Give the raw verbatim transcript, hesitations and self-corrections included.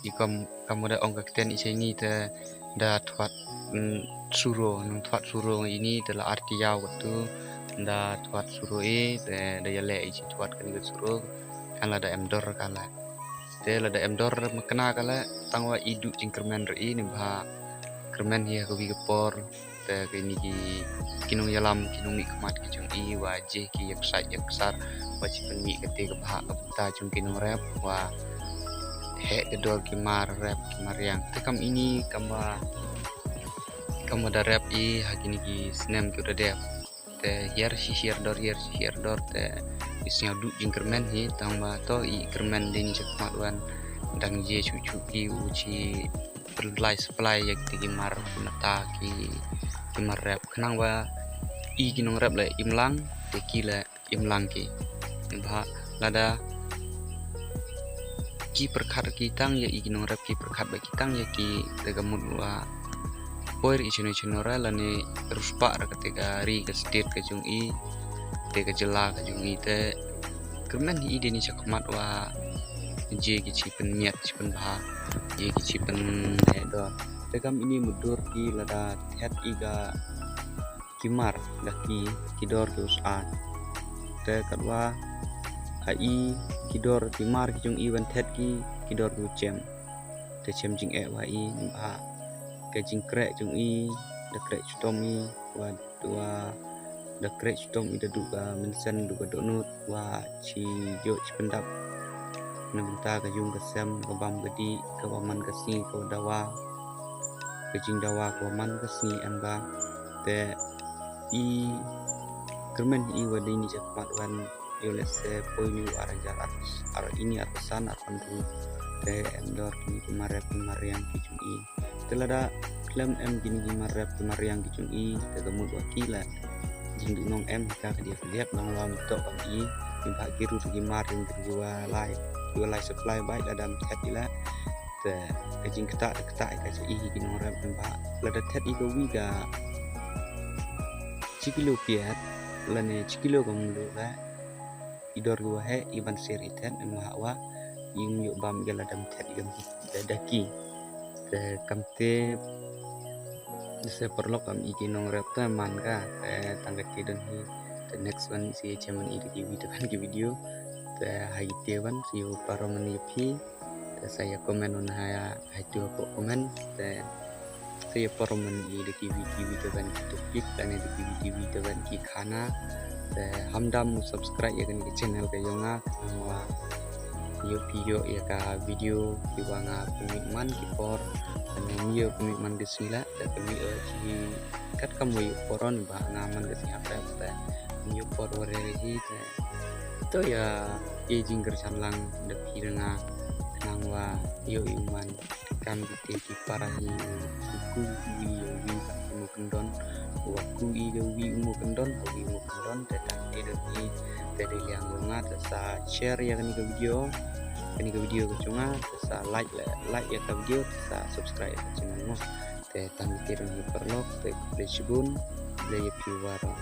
I kam kam da ong ka ktien i Chinese te da thwat, mm, suro, nang thwat suro ngi ini te la arti yaw katu da thwat suro i te da yale i chi thwat kan ka suro kan la da em dor kan la. Te la da em dor makna kan la tang wa i du jingkyrmen ri i ni ba kyrmen hi ha ka wi ka por. Te kini ki, ki nongïalam, ki nongmihkhmat ki jong i wa jeh ki ïaksaid ïaksar wa chi pynmih kata ka bhah ka bynta jong ki nongrep wa heh ka dor ki mar rep ki mariang. Te kam ini kam wa, kam wa da rep i ha kini ki snem ki da dep. Te hiar shi hiar dor, hiar shi hiar dor te i sngewduk jingkyrmen hi tang ba to i kyrmen dei ni chakhmat wan dang je chuh chuh ki u chi pynlai supply ïa ki mar mata ki, ki mar rep khnang ba i ki nongrep la im lang te ki la im lang ki. Ba lada ki pyrkhat ki tang ïa i ki nongrep ki pyrkhat ba ki tang ïa ki te ka mut wa poi ri chino chino ra lane ruspah ra kata ka ri ka state ka jong i te ka jylla ka jong i te kyrmen hi i dei ni chakhmat wa je ki chi pynmiat chi pynbha je ki chi pynheh dor. Te kam ini mudur ki lada thet i ka ki mar da ki, ki dor ki u sat. Te katwa ha i ki dor ki mar ki jong i wan thet ki, ki dor ki u chem. Te chem jingeh wa i ba ka jingkreh jong i da kreh chitom i wa, wa da kreh chitom i da du ka mynsen du ka dohnud wa chi jok chi pyndap. Na bynta ka yung ka sem ka bam ka dih ka wa man ka sngi ka wa dawa. Ka jingdawa ka wa man ka sngi em ba te i kyrmen i wa dei ni chakhmat wan ïoh lehse poi ni u ar hajar ar, ar ini ar san ar pynru te em dor kini ki mar rep ki mariang ki jong i. Te lada khlem em kini ki mar rep ki mariang ki jong i te ka mut wa ki la jingduhnong em hi ka ka diak diak nang wa mtok kam i. Ni ba ki ru ki mar jong ki wa lai, ki wa lai supply bai lada em thet i la. Te ka jingkata kata ka cha i hi ki nongrep ni ba lada thet i ka wi ka chi kilo piat lane chi kilo ka mlu ba i dor ki wa heh i ban sir i thet em ha wa i um ïoh bam i ka lada em thet i ka da da ki. Te kam te se paralok kam i ki nongrep te man ka te tang ka ti don hi. Te next one si che man i da ki wi te ban ki video. Te ha i te ban si u paro man i phi. Te sa ïa comment on ha ïa ha tu ko comment. Te sa ïa paro man i da ki wi ki wi te ban ki topic lane da ki wi ki wi te ban ki khana. Te hamdam subscribe ïa kani ka channel ka yong nga. Wa ïoh phi ïoh ïa ka video ki wa nga pynmih man ki por. Te nga ïoh pynmih man ki sngi la te pynmih ïa ki kat kam ïoh poron ba nga man ki sngi hap te ïoh por wa re hi te. To ïa i jingkyrchan lang da phi da nga nang wa ïoh i man kam ki te ki para hi ki ku wi ïa wi ba ki mo kyndon wa ku i ïa wi mo kyndon wi mo kyndon te tang te da hi te da liang ïa nga te sa share ïa kani ka video kani ka video ka jong nga te sa like like ïa ka video te sa subscribe ïa ka channel mo te tang te da hi paralok te khublei shibun khublei ïa phi waroh.